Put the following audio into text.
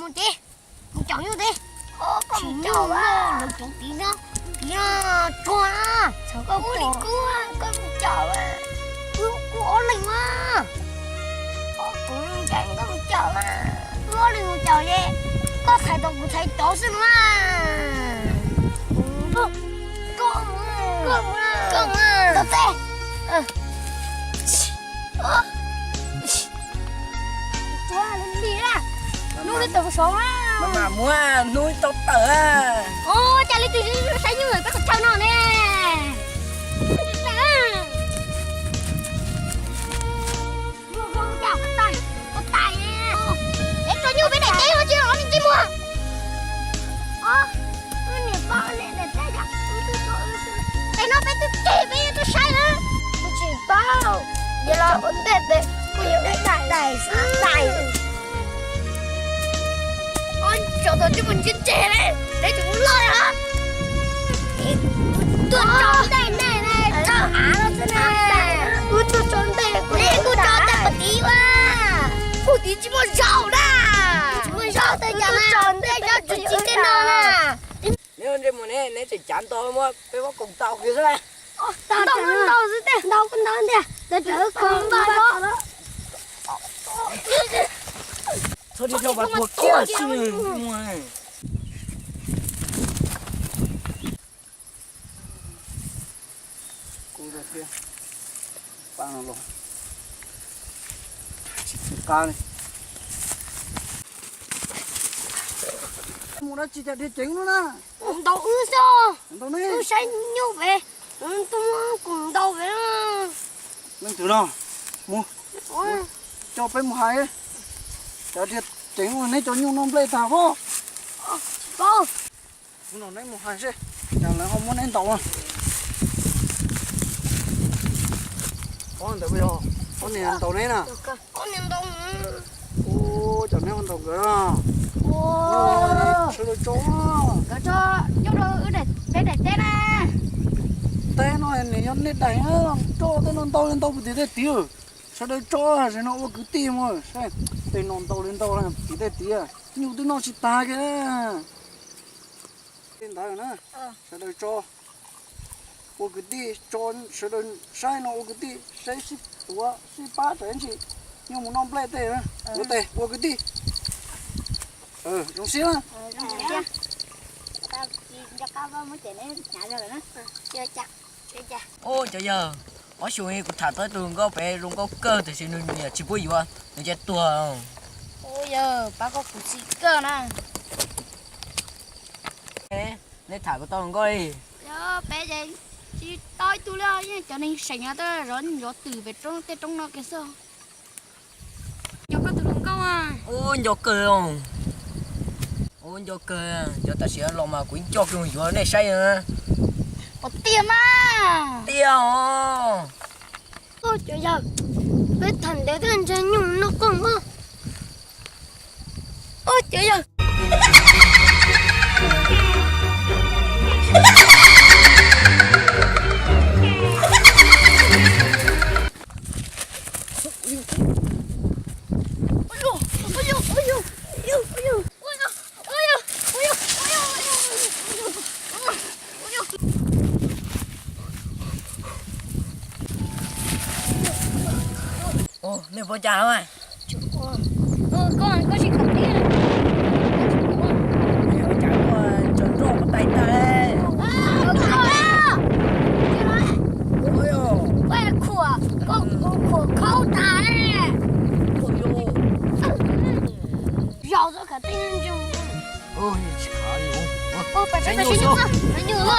Ces kuv caum nyuj tes. Tsis nyuj no lawv cov tiv no, tiv no tsuag na. Koj ua li kuv, koj mus caum. Kuv, kuv ob leeg mas. Kuv mus caum, koj mus caum mas. Wb ob leeg mus caum ces koj thaiv tau kuv thaiv cov xwb no mas. Koj mus, koj mus, koj mus. Koj tes. Tsuag li li na. Hnub twb tau sov na. Mas mam muab hnub tau tawm. Ua cas li twb saib nyuj lawm peb qhov chaw no ne. Ua tais, ua tais. Peb tso nyuj peb daim teb no tsis los ntsej muag. Tes no peb twb ceg peb yuav tuaj saib na. Kuv tsis paub, yog los ua ntej peb kuj yuav ua tais xwb tais. Ua tsaug tau tsis mus ntsib tseg ne, peb tsis mus loj li os. Tuaj tso ntej ne, tso av los xwb ne. Kuv tuaj tso ntej, kuv tuaj tso ntej puag tid ua. Puag tid tsis muaj zaub na. Tsis muaj zaub tej cas na, tso ntej tso tsis tsis tej no na. Neb ua ntsej muag ne, neb tseem cav ntau muab peb pob koom tau kiag xwb. Ntau ntau xwb tej, ntau ntau ntiag, lawv tseem koom ntau. Txhob dhia dhau vas tuag kiag xwb. Kuv thiab, pab no los tsis txhob qab li. Mus dab tsi cas dhia ceev no na? Ntau wb xwb. Ntau ne? Wb saib nyuj pem, wb tuaj muab koom ntau pem. Leej twg no? Mus, coj peb mus hais. Cov dhia ceev neb cov nyuj noj nplej tag pob. Tsis paub. Mus no neb mus hais seb, cas lawv ho muab neb ntaus. Ob ntawd yog ob niag ntaus neb na. Ua cas neb ho ntaus nkawd na? Sawv daws tso. Nkawd tso, nyob rau peb daim teb na. Teb no nws yog nej daim, tso tej no ntau li ntau puag tim tej tid. Sawv daws tso, zaum no ua kwv tij mus saib, tej no ntau li ntau puag tim tej tid. Nyuj twb noj tsis tag kiag. Tej ntawd na, sawv daws tso, ua kwv tij tso, sawv daws saib no ua kwv tij saib sib tuav sib pab tsam ntsis nyuj mus noj nplej tej. Ua tes ua kwv tij. Zoo siab na. Ub, cov yawg, ob xyoo kuv tham tau ib tug hluas nkauj pem zoo nkauj kawg tiam sis nws niam tsis pub yuav, nws cia tuag. Ub, yawg pab koj kuv txim kawg na. Nej tham kuv tau hluas nkauj li? Yog peb ces tsis tau ib tug li, yeej cov neeg seem no tuaj zov nyuj zov twm pem roob tej roob no kiag xwb. Nco koj tus hluas nkauj. Ub, nco kawg. Ub, nco kawg, yog tam sim no los mas kuv ib co kawg yuav nej saib na. Puas tiag mas? Tiag os. Ub, cov yawg, peb tham ntev twb ntshe nyuj noj qoob os. Ub, cov yawg. Ub, nej puas cas lawm? Koj, koj tsis khawm tib. Ua cas koj tsaws nroj koj tais tag. Koj khuam, koj khuam khaub tas. Zaum txoj khawm tib ntsis. Tsis khawm li. Peb sib nyuj, sib nyuj.